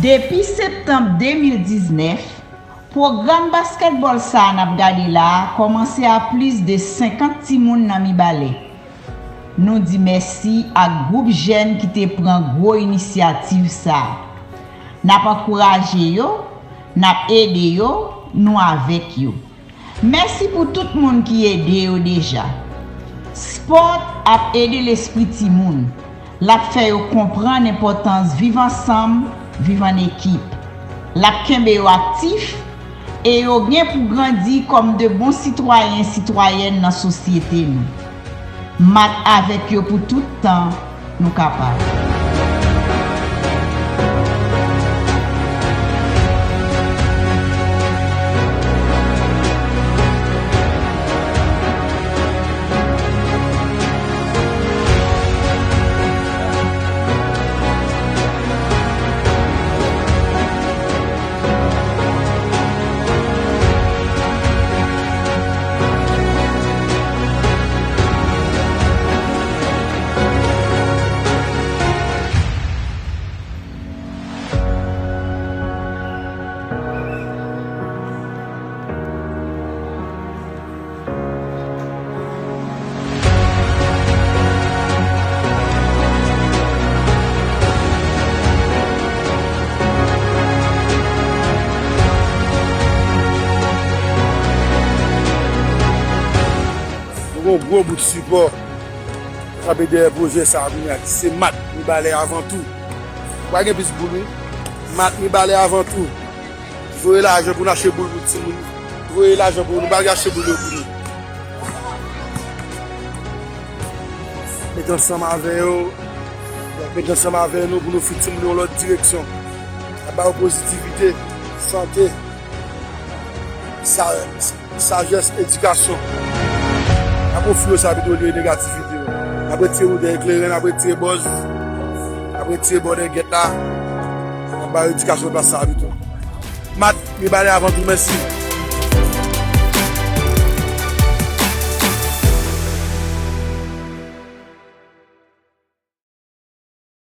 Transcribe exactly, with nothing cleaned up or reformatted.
Depi septanm de mil diznèf, pwogram baskètbòl sa a n ap gade la a kòmanse a plis de senkant timoun nan Mibalè. Nou di mèsi ak gwoup jèn ki te pran gwo inisyativ sa a. N ap ankouraje yo, n ap ede yo, nou avèk yo. Mèsi pou tout moun ki ede yo deja. Spòt ap ede lespri timoun. L ap fè yo konprann enpòtans viv ansanm, viv an ekip. L ap kenbe yo aktif e yo gen pou grandi kòm de bon sitwayen, sitwayèn nan sosyete nou. Mat avèk yo pou tout tan, nou kapab. Nou gen yon gwo bout sipò k ap dèyè pwojè sa a kounye a, ki se Mat Mibalè avan tou. Pa gen plis boul, wi. Mat Mibalè avan tou. Voye lajan pou n achte boul pou timoun. Voye lajan pou nou, nou pa vle achte boul yo pou nou. Met ansanm avè yo, met ansanm avè nou pou nou fout timoun yo yon lòt direksyon. Ba yo pozitivite, sante, sa, sajès, edikasyon. N ap ofri yo sa pito olye negativite yo. N ap retire yo dèyè kleren, n ap retire bòz, n ap retire bò dèyè gèt la. N ap ba yo edikasyon plas sa pito. Mat Mibalè avan tou, mèsi.